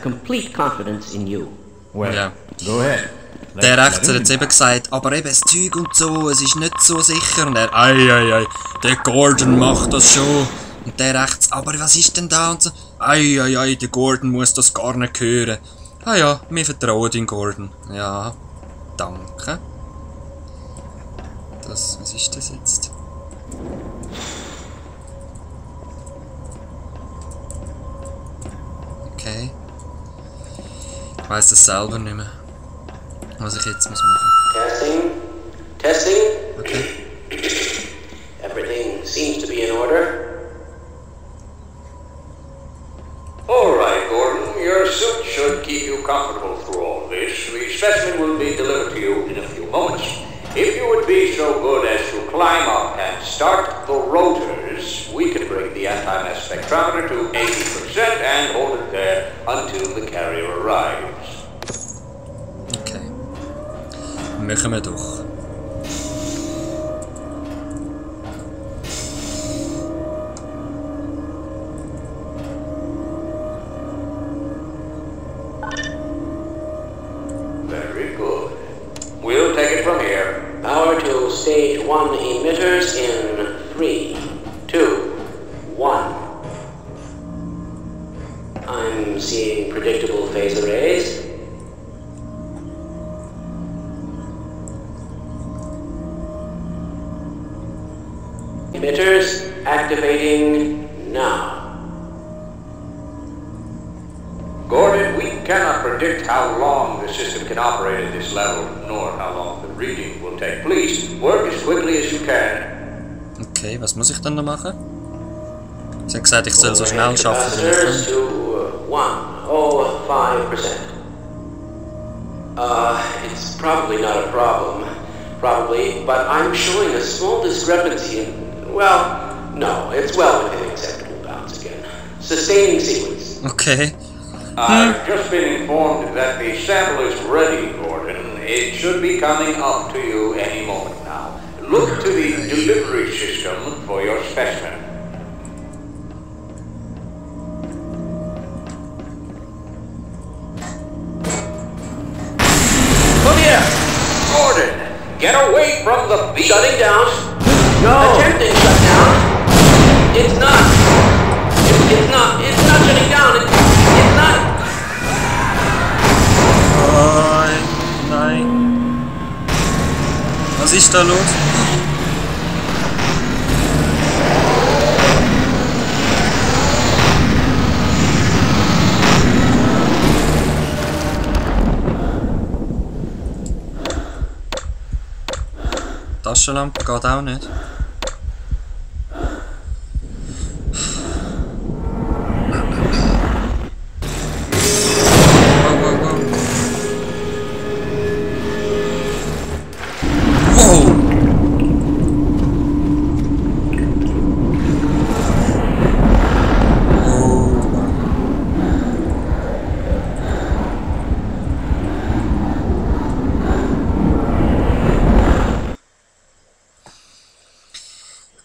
complete confidence in you. Well, Ja. go ahead. Der rechts hat jetzt eben gesagt, aber eben das Zeug und so, es ist nicht so sicher. Und er, ei, der Gordon macht das schon. Und der rechts, aber was ist denn da? Und so, ei, der Gordon muss das gar nicht hören. Ah ja, wir vertrauen den Gordon. Ja, danke. Was ist das jetzt? Okay. Ich weiss das selber nicht mehr, was ich jetzt muss machen. Testing. Okay. Everything seems to be in order. All right, Gordon. Your suit should keep you comfortable through all this. The specimen will be delivered to you in a few moments. If you would be so good as to climb up and start the rotors, we can bring the anti-mass spectrometer to 80% and hold it there until the carrier arrives. Okay. Machen wir doch. Very good. We'll take it from here. Power to stage 1 emitters in 3, 2, 1. I'm seeing predictable phase arrays. Emitters activating now. Gordon, we cannot predict how long the system can operate at this level, nor how long the reading will take. Please, work as quickly as you can. Okay, was muss ich dann noch machen? Sie hat gesagt, ich soll so schnell schaffen wie ich kann. To 105%. It's probably not a problem. Probably, but I'm showing a small discrepancy in... Well, no, it's well within acceptable bounds again. Sustaining sequence. Okay. I've just been informed that the sample is ready, Gordon. It should be coming up to you any moment now. Look to the delivery system for your specimen. Come here! Gordon, get away from the beat! Shutting down. No! Attempting shut down. It's not. It's not shutting down. It's not. Nein. Was ist da los? Taschenlampe geht auch nicht.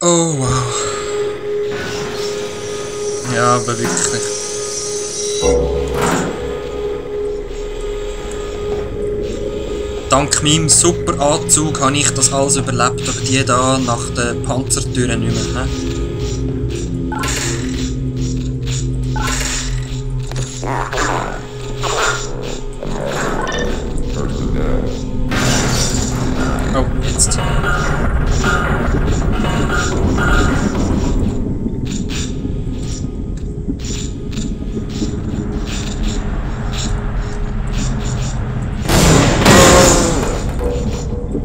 Oh wow. Ja, aber wirklich. Dank meinem super Anzug habe ich das alles überlebt, aber die da nach den Panzertüren nicht mehr. Oh, jetzt.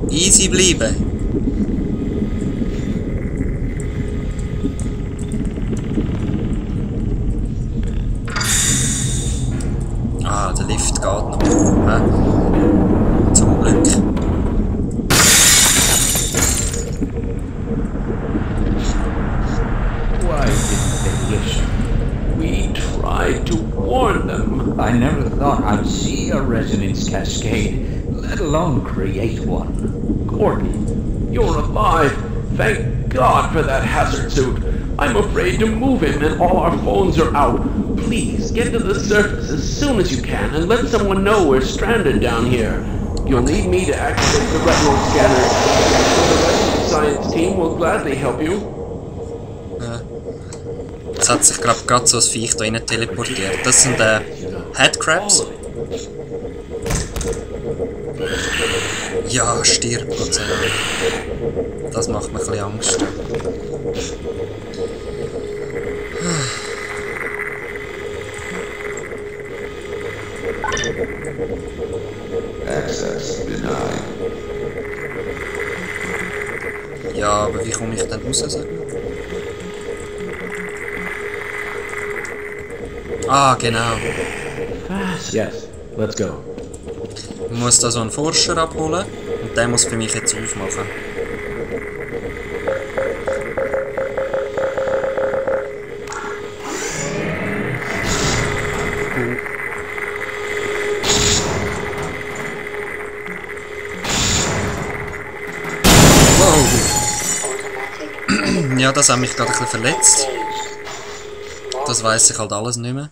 Easy bleiben. Ah, der Lift geht noch. Zum Glück. Why didn't they listen? We tried to warn them. I never thought I'd see a resonance cascade, let alone create one. Gordon, you're alive. Thank God for that hazard suit. I'm afraid to move him and all our phones are out. Please, get to the surface as soon as you can and let someone know we're stranded down here. You'll need me to activate the retinal scanner. The rest of the science team will gladly help you. Jetzt hat sich gerade so ein Viech da rein teleportiert. Das sind Headcrabs. Ja, stirb, Gott sei Dank. Das macht mir ein bisschen Angst. Access denied. Ja, aber wie komme ich denn raus, sagen? Ah, genau. Yes, let's go. Ich muss da so einen Forscher abholen und der muss für mich jetzt aufmachen. Wow! Ja, das hat mich gerade ein bisschen verletzt. Das weiss ich halt alles nicht mehr.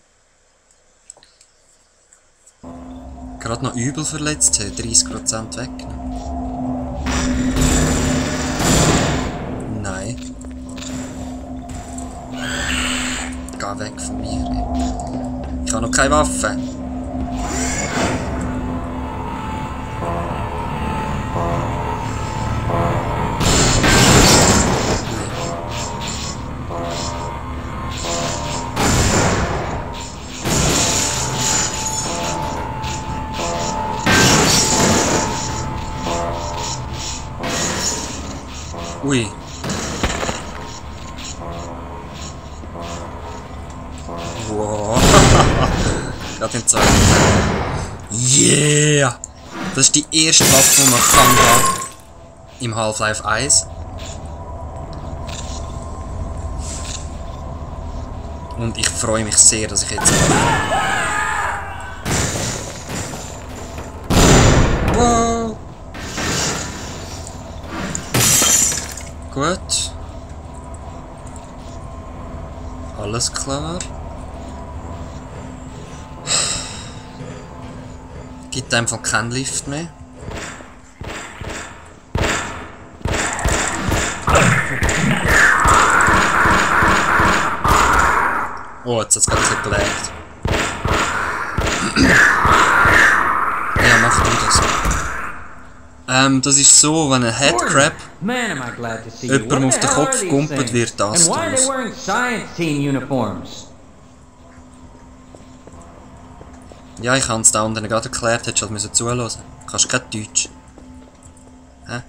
Gerade noch übel verletzt, 30% weg. Nein. Geh weg von mir. Ich habe noch keine Waffe. Ui. Wow. Gerade in Zeit. Yeah! Das ist die erste Waffe, die man kann haben im Half-Life 1. Und ich freue mich sehr, dass ich jetzt... Wow! Gut. Alles klar. Gibt einfach keinen Lift mehr. Oh, jetzt hat es gerade ein bisschen gelegt. Ja, mach du das. Das ist so, wenn ein Headcrab jemandem auf den Kopf gumpelt, wird das draus. Ja, ich habe es da unten gerade erklärt, hättest du halt zuhören müssen. Kannst kein Deutsch. Hä?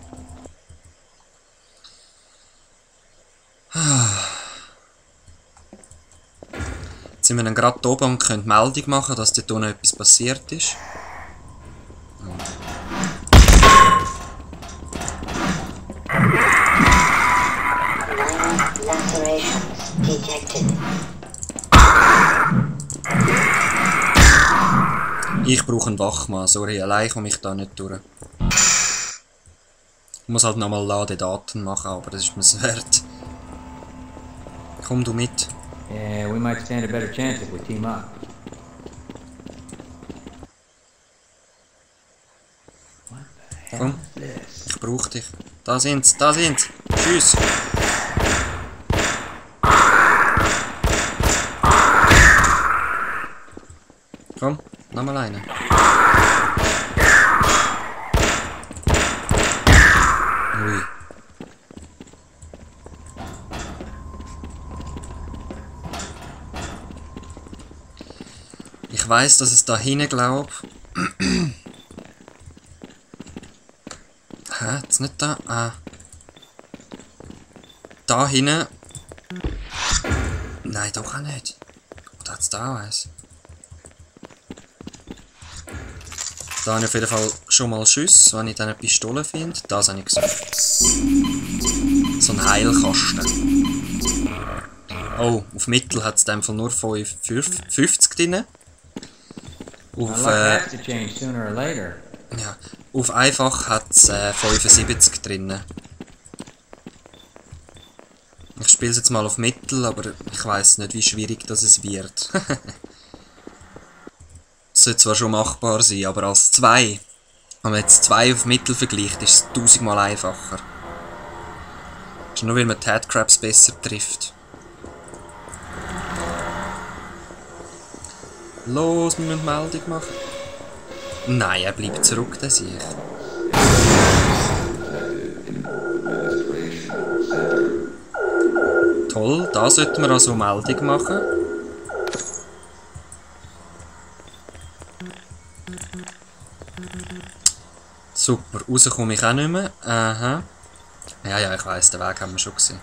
Jetzt sind wir dann gerade oben und können Meldung machen, dass dort unten etwas passiert ist. Ich brauche einen Wachmann, sorry, allein komme ich da nicht durch. Ich muss halt nochmal Ladedaten machen, aber das ist mir's wert. Komm du mit. Yeah, we might stand a better chance if we team up. Komm, ich brauche dich. Da sind's, da sind's. Tschüss. Komm, nochmal einen. Ui. Ich weiss, dass es da hinten glaub. Hä? Jetzt nicht da? Ah. Da hinten. Nein, doch auch nicht. Oder hat's da auch eins? Da habe ich auf jeden Fall schon mal Schüsse, wenn ich dann eine Pistole finde. Das habe ich gesucht. So ein Heilkasten. Oh, auf Mittel hat es in dem Fall nur 50 drin. Auf, ja, auf einfach hat es 75 drin. Ich spiele es jetzt mal auf Mittel, aber ich weiss nicht, wie schwierig das es wird. Es sollte zwar schon machbar sein, aber als 2. Wenn man jetzt 2 auf Mittel vergleicht, ist es 1000-mal einfacher. Das ist nur, weil man die Headcrabs besser trifft. Los, wir müssen Meldung machen. Nein, er bleibt zurück, der Sieg. Toll, da sollten wir also Meldung machen. Super, rauskomme ich auch nicht mehr. Aha. Ja, ich weiss, den Weg haben wir schon gesehen.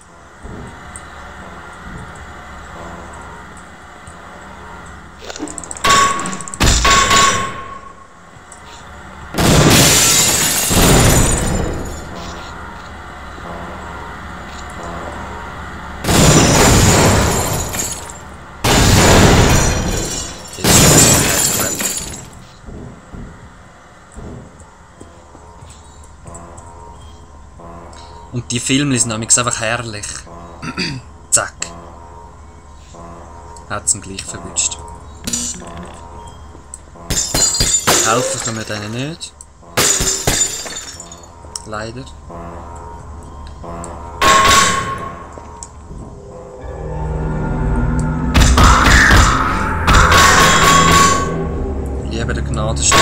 Und die Filme sind nämlich einfach herrlich. Zack. Hat's ihm gleich verwünscht. Helfen können wir denen nicht. Leider. Lieber der Gnadenstoß.